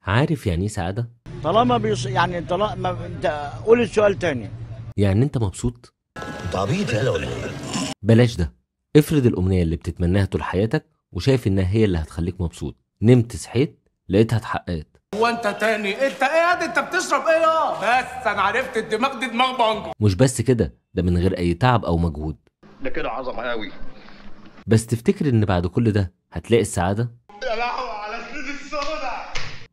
عارف يعني ايه سعادة؟ طالما يعني طالما قول السؤال تاني. يعني انت مبسوط؟ انت عبيط يالا ولا ايه؟ بلاش ده. افرض الأمنية اللي بتتمناها طول حياتك وشايف انها هي اللي هتخليك مبسوط، نمت صحيت لقيتها اتحققت. هو انت تاني؟ انت ايه؟ انت بتشرب ايه؟ بس انا عرفت الدماغ دي دماغ بانجو. مش بس كده، ده من غير اي تعب او مجهود. ده كده عظمه قوي. بس تفتكر ان بعد كل ده هتلاقي السعادة؟ يا لهوي على سنين السودا.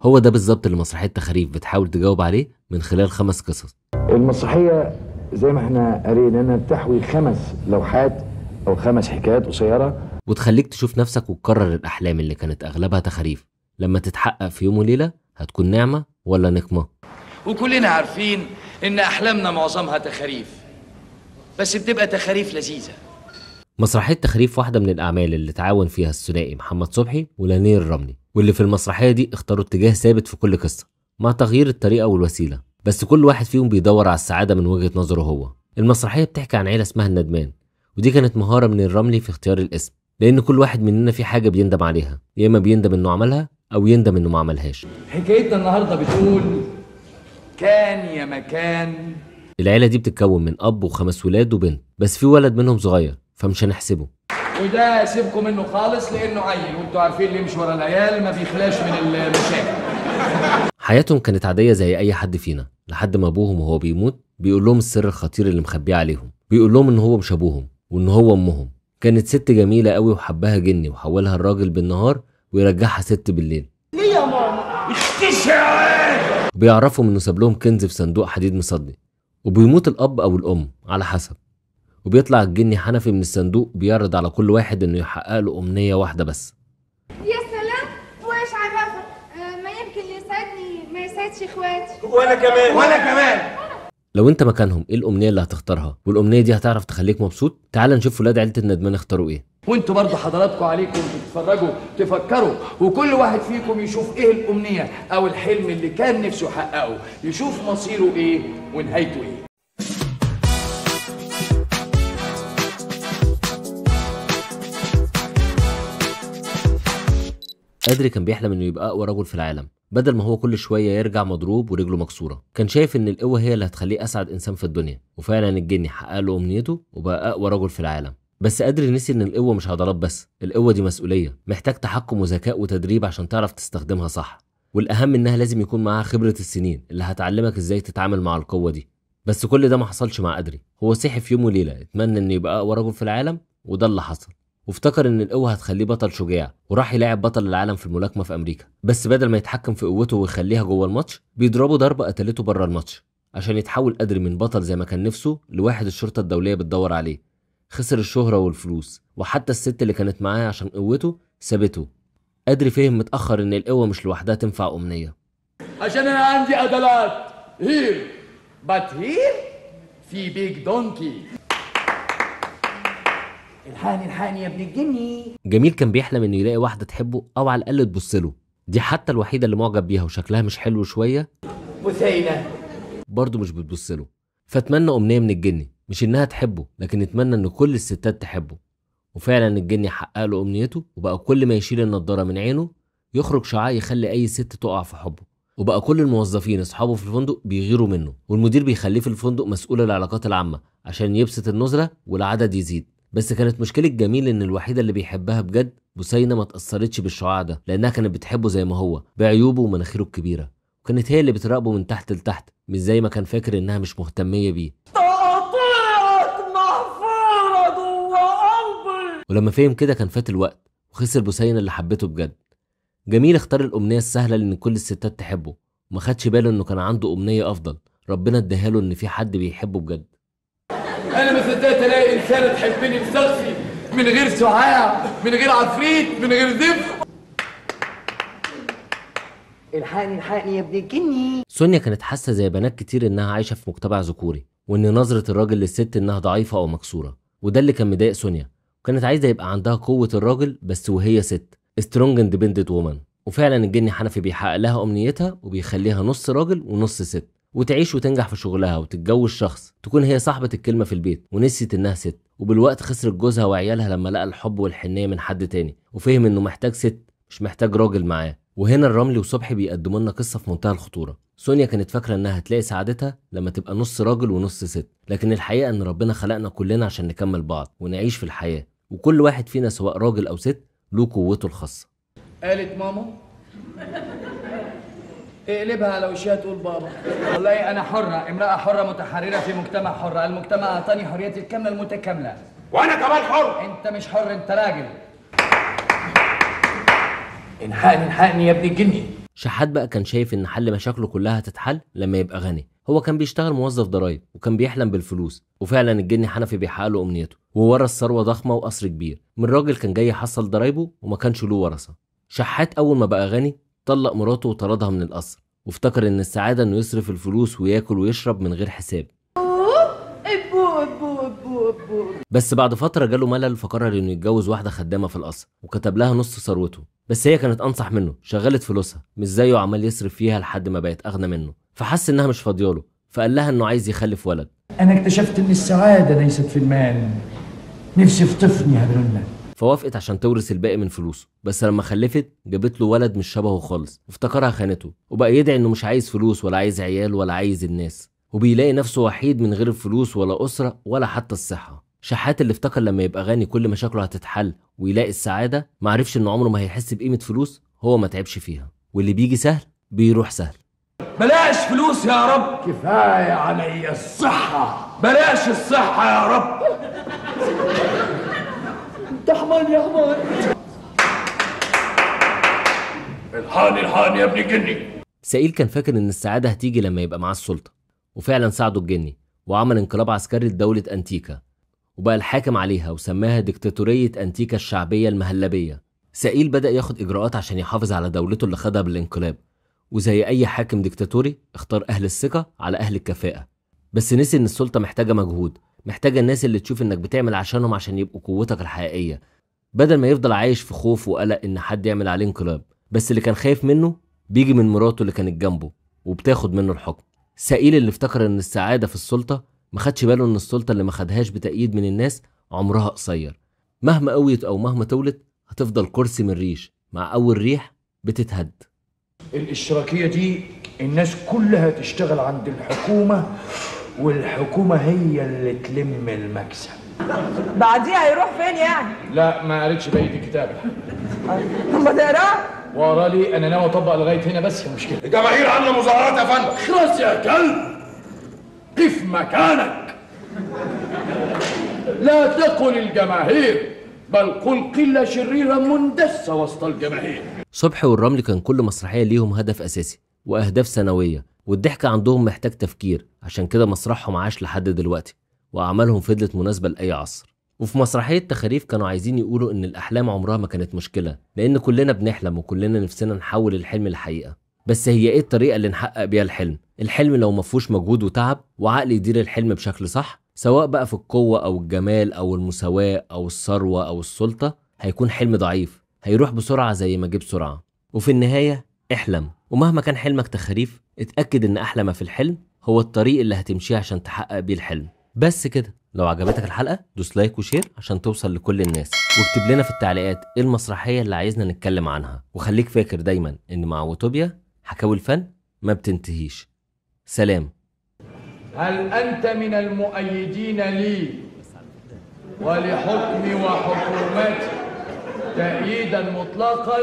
هو ده بالظبط اللي مسرحية تخاريف بتحاول تجاوب عليه من خلال 5 قصص. المسرحية زي ما احنا قرينا انها بتحوي 5 لوحات او 5 حكايات قصيرة، وتخليك تشوف نفسك وتكرر الاحلام اللي كانت اغلبها تخاريف. لما تتحقق في يوم وليلة هتكون نعمه ولا نقمه؟ وكلنا عارفين ان احلامنا معظمها تخاريف، بس بتبقى تخاريف لذيذة. مسرحية تخاريف واحدة من الاعمال اللي تعاون فيها الثنائي محمد صبحي ولانير الرملي، واللي في المسرحية دي اختاروا اتجاه ثابت في كل قصة مع تغيير الطريقة والوسيلة، بس كل واحد فيهم بيدور على السعادة من وجهه نظره هو. المسرحية بتحكي عن عيله اسمها الندمان، ودي كانت مهارة من الرملي في اختيار الاسم، لان كل واحد مننا في حاجة بيندم عليها، يا اما بيندم انه عملها او يندم انه ما عملهاش. حكايتنا النهارده بتقول كان يا مكان. العيلة دي بتتكون من اب و5 ولاد وبنت، بس في ولد منهم صغير فمش هنحسبه، وده سيبكم منه خالص لانه عيل، وانتوا عارفين اللي يمشي ورا العيال ما بيخلاش من المشاكل. حياتهم كانت عادية زي اي حد فينا، لحد ما ابوهم وهو بيموت بيقول لهم السر الخطير اللي مخبيه عليهم. بيقول لهم ان هو مش ابوهم وان هو امهم. كانت ست جميلة قوي وحبها جني، وحولها الراجل بالنهار ويرجعها ست بالليل. ليه يا ماما؟ وبيعرفهم انه ساب لهم كنز في صندوق حديد مصدي، وبيموت الاب او الام على حسب، وبيطلع الجني حنفي من الصندوق بيعرض على كل واحد انه يحقق له امنية واحدة بس. يا سلام، واش عرفك؟ ما يمكن اللي يساعدني ما يساعدش اخواتي. وانا كمان وانا كمان. لو انت مكانهم ايه الامنية اللي هتختارها؟ والامنية دي هتعرف تخليك مبسوط؟ تعال نشوف ولاد عيله الندمان اختاروا ايه. وانتوا برضه حضراتكم عليكم تتفرجوا تفكروا، وكل واحد فيكم يشوف ايه الامنية او الحلم اللي كان نفسه يحققه، يشوف مصيره ايه ونهايته ايه. قدري كان بيحلم انه يبقى اقوى رجل في العالم، بدل ما هو كل شوية يرجع مضروب ورجله مكسورة. كان شايف ان القوة هي اللي هتخليه اسعد انسان في الدنيا، وفعلا الجني حقق له امنيته وبقى اقوى رجل في العالم. بس قدري نسي ان القوة مش عضلات بس، القوة دي مسؤولية، محتاج تحكم وذكاء وتدريب عشان تعرف تستخدمها صح، والاهم انها لازم يكون معاها خبره السنين اللي هتعلمك ازاي تتعامل مع القوة دي. بس كل ده ما حصلش مع قدري. هو صحي في يوم وليلة اتمنى انه يبقى اقوى رجل في العالم، وده اللي حصل. وافتكر ان القوة هتخليه بطل شجاع، وراح يلاعب بطل العالم في الملاكمة في امريكا. بس بدل ما يتحكم في قوته ويخليها جوه الماتش، بيضربه ضربه قتلته بره الماتش، عشان يتحول قدري من بطل زي ما كان نفسه لواحد الشرطة الدولية بتدور عليه. خسر الشهرة والفلوس، وحتى الست اللي كانت معاه عشان قوته سابته. قدري فهم متاخر ان القوة مش لوحدها تنفع امنية. عشان انا عندي عضلات here but here في big donkey. الحقني الحقني يا ابن الجني. جميل كان بيحلم انه يلاقي واحدة تحبه او على الاقل تبص له. دي حتى الوحيدة اللي معجب بيها وشكلها مش حلو شوية، بثينه برضه مش بتبص له. فاتمنى امنية من الجني، مش انها تحبه، لكن اتمنى ان كل الستات تحبه. وفعلا الجني حقق له امنيته، وبقى كل ما يشيل النضارة من عينه يخرج شعاع يخلي اي ست تقع في حبه. وبقى كل الموظفين اصحابه في الفندق بيغيروا منه، والمدير بيخليه في الفندق مسؤول العلاقات العامة عشان يبسط النزله والعدد يزيد. بس كانت مشكلة جميل إن الوحيدة اللي بيحبها بجد بثينة ما تأثرتش بالشعاع ده، لأنها كانت بتحبه زي ما هو بعيوبه ومناخيره الكبيرة، وكانت هي اللي بتراقبه من تحت لتحت، مش زي ما كان فاكر إنها مش مهتمية بيه. تقطيعك محفورة جوه قلبي. ولما فهم كده كان فات الوقت، وخسر بثينة اللي حبته بجد. جميل اختار الأمنية السهلة لأن كل الستات تحبه، وما خدش باله إنه كان عنده أمنية أفضل ربنا اداها له، إن في حد بيحبه بجد. انا ما صدقت الاقي انسانه تحبني بشخصي، من غير شعاع، من غير عفريت، من غير زفت. الحقني الحقني يا ابن الجني. سونيا كانت حاسه زي بنات كتير انها عايشه في مجتمع ذكوري، وان نظره الراجل للست انها ضعيفة او مكسورة، وده اللي كان مضايق سونيا. وكانت عايزه يبقى عندها قوة الراجل بس وهي ست، strong independent woman. وفعلا الجني حنفي بيحقق لها امنيتها وبيخليها نص راجل ونص ست، وتعيش وتنجح في شغلها وتتجوز شخص تكون هي صاحبة الكلمة في البيت، ونسيت إنها ست. وبالوقت خسرت جوزها وعيالها لما لقى الحب والحنية من حد تاني، وفهم إنه محتاج ست مش محتاج راجل معاه. وهنا الرملي وصبحي بيقدموا لنا قصة في منتهى الخطورة. سونيا كانت فاكرة إنها هتلاقي سعادتها لما تبقى نص راجل ونص ست، لكن الحقيقة إن ربنا خلقنا كلنا عشان نكمل بعض ونعيش في الحياة، وكل واحد فينا سواء راجل أو ست له قوته الخاصة. قالت ماما اقلبها على وشها تقول بابا. والله أنا حرة، امرأة حرة متحررة في مجتمع حر، المجتمع أعطاني حريتي الكاملة المتكاملة. وأنا كمان حر. أنت مش حر، أنت راجل. انحقني انحقني يا ابن الجني. شحات بقى كان شايف ان حل مشاكله كلها هتتحل لما يبقى غني. هو كان بيشتغل موظف ضرايب وكان بيحلم بالفلوس، وفعلا الجني حنفي بيحقق له امنيته وورث ثروة ضخمة وقصر كبير من راجل كان جاي يحصل ضرايبه وما كانش له ورثه. شحات اول ما بقى غني طلق مراته وطردها من القصر، وافتكر ان السعادة انه يصرف الفلوس وياكل ويشرب من غير حساب. بس بعد فترة جاله ملل فقرر انه يتجوز واحدة خدامه في القصر، وكتب لها نص ثروته، بس هي كانت انصح منه، شغلت فلوسها مش زيه عمال يصرف فيها لحد ما بقت اغنى منه، فحس انها مش فاضياله فقال لها انه عايز يخلف ولد. انا اكتشفت ان السعادة ليست في المال، نفسي في طفل يا بلولنا. فوافقت عشان تورث الباقي من فلوسه، بس لما خلفت جابت له ولد مش شبهه خالص، وافتكرها خانته، وبقى يدعي انه مش عايز فلوس ولا عايز عيال ولا عايز الناس، وبيلاقي نفسه وحيد من غير الفلوس ولا أسرة ولا حتى الصحة. شحات اللي افتكر لما يبقى غني كل مشاكله هتتحل ويلاقي السعادة، معرفش انه عمره ما هيحس بقيمة فلوس هو ما تعبش فيها، واللي بيجي سهل بيروح سهل. بلاش فلوس يا رب، كفاية علي الصحة. بلاش الصحة يا رب. انت حمار يا حمار. الحقني الحقني يا ابن الجني. سائل كان فاكر ان السعادة هتيجي لما يبقى معاه السلطة، وفعلا ساعده الجني وعمل انقلاب عسكري لدولة أنتيكا، وبقى الحاكم عليها وسماها ديكتاتورية أنتيكا الشعبية المهلبية. سائل بدأ ياخد إجراءات عشان يحافظ على دولته اللي خدها بالانقلاب، وزي أي حاكم ديكتاتوري اختار أهل الثقة على أهل الكفاءة، بس نسي إن السلطة محتاجة مجهود، محتاجة الناس اللي تشوف إنك بتعمل عشانهم عشان يبقوا قوتك الحقيقية، بدل ما يفضل عايش في خوف وقلق إن حد يعمل عليه انقلاب. بس اللي كان خايف منه بيجي من مراته اللي كانت جنبه وبتاخد منه الحكم. سائل اللي افتكر ان السعادة في السلطة ما خدش باله ان السلطة اللي ما خدهاش بتأييد من الناس عمرها قصير، مهما قويت او مهما طولت هتفضل كرسي من ريش، مع اول ريح بتتهد. الاشتراكية دي الناس كلها تشتغل عند الحكومة، والحكومة هي اللي تلم المكسب. بعديها هيروح فين يعني؟ لا ما قريتش بقية الكتاب. طب ما تقراه. ورا لي انا ناوي اطبق لغاية هنا بس يا مشكلة. الجماهير عامله مظاهرات يا فندم. اخرس يا كلب، قف مكانك. لا تقل الجماهير، بل قل قلة شريرة مندسه وسط الجماهير. صبحي والرمل كان كل مسرحية ليهم هدف اساسي واهداف سنوية، والضحك عندهم محتاج تفكير، عشان كده مسرحهم عاش لحد دلوقتي واعمالهم فضلت مناسبة لاي عصر. وفي مسرحية تخاريف كانوا عايزين يقولوا إن الأحلام عمرها ما كانت مشكلة، لأن كلنا بنحلم وكلنا نفسنا نحول الحلم لحقيقة. بس هي إيه الطريقة اللي نحقق بيها الحلم؟ الحلم لو مفهوش مجهود وتعب وعقل يدير الحلم بشكل صح، سواء بقى في القوة أو الجمال أو المساواة أو الثروة أو السلطة، هيكون حلم ضعيف، هيروح بسرعة زي ما جه بسرعة. وفي النهاية احلم، ومهما كان حلمك تخاريف، اتأكد إن أحلى ما في الحلم هو الطريق اللي هتمشيه عشان تحقق بيه الحلم. بس كده. لو عجبتك الحلقة دوس like و share عشان توصل لكل الناس، واكتب لنا في التعليقات ايه المسرحية اللي عايزنا نتكلم عنها، وخليك فاكر دايما ان مع وتوبيا حكاوي الفن ما بتنتهيش. سلام. هل أنت من المؤيدين لي ولحكمي وحكومتي تأييدا مطلقا،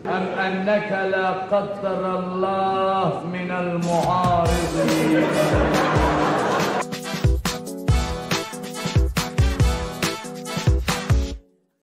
أم أنك لا قدر الله من المعارضين؟